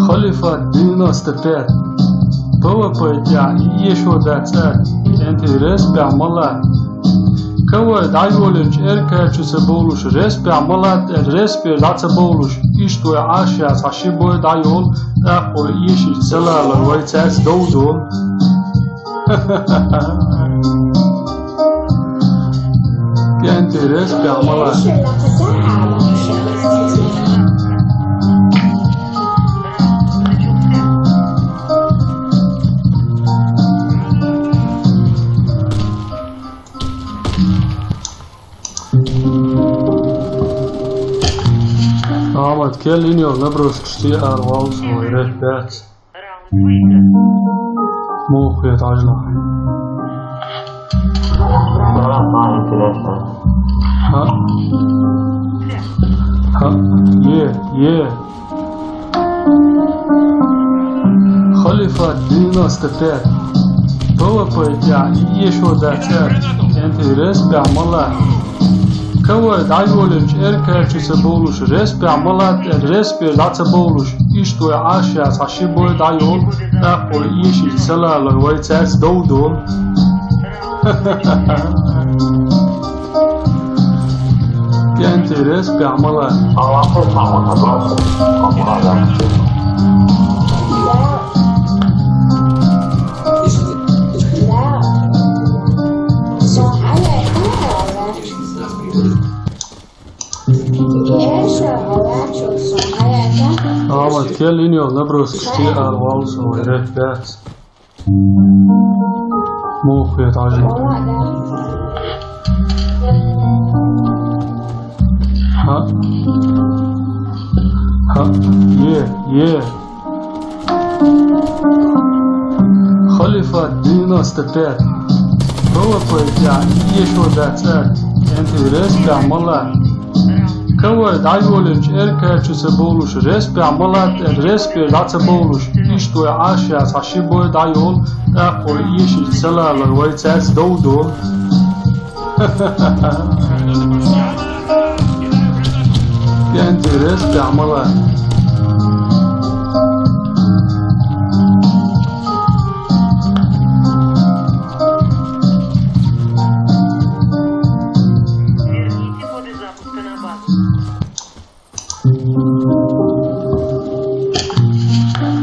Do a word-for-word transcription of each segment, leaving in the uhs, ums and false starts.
Халифат девяносто пять. ПВП тӀехь и эшо дац ара. КӀентий респехь ма латта. Ковай дӀайолийча эркачу ца бовлуш, респехь ма латта аьлла, респера дӀа ца бовлуш, иштта вай Ӏаш яц, хьан ши бой дӀайолу, тӀаккха вай эшича ца лалар, вай цаьрца дов долу. КӀентий респехь ма латта. Ахьмад, кхел йина йолу наброскаш тӀе ала вовза вай, реппац. Муха хета хьажа лахь? ХӀа? ХӀа? Е, е. Халифат девяносто пять. ПВП тӀехь и эшо дац ара. КӀентий респехь ма латта. Ковай дӀайолийча эркачу ца бовлуш, респехь ма латта аьлла, респера дӀа ца бовлуш, иштта вай Ӏаш яц, хьан ши бой дӀайолу, тӀаккха вай эшича ца лалар, вай цаьрца дов долу. КӀентий респехь ма латта. Ахьмад, кхел йина йолу наброскаш тӀе ала вовза вай, реппац. Муха хета хьажа? ХӀа? ХӀа? Е, е. Халифат девяносто пять. ПВП тӀехь и эшо дац ара. КӀентий респехь ма латта. Ковай дӀайолийча эркачу ца бовлуш, респехь ма латта аьлла, респера дӀа ца бовлуш, иштта вай Ӏаш яц, хьан ши бой дӀайолу, тӀаккха вай эшича ца лалар, вай цаьрца дов долу. КӀентий респехь ма латта.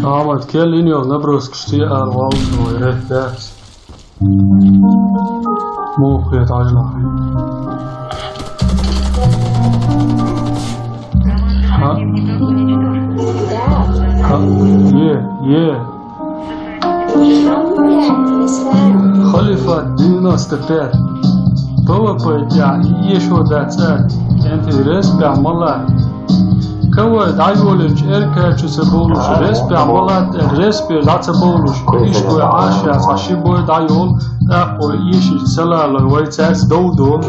Ахьмад, кхел йина йолу наброскаш тӀе ала вовза вай, реппац. Муха хета хьажа лахь? ХӀа? ХӀа? Е, е. Халифат девяносто пять. ПВП тӀехь и эшо дац ара. КӀентий респехь ма латта. Ковай дӀайолийча эркачу ца бовлуш, респехь ма латта аьлла, респера дӀа ца бовлуш, иштта вай Ӏаш яц, хьан ши бой дӀайолу, тӀаккха вай эшича ца лалар, вай цаьрца дов долу.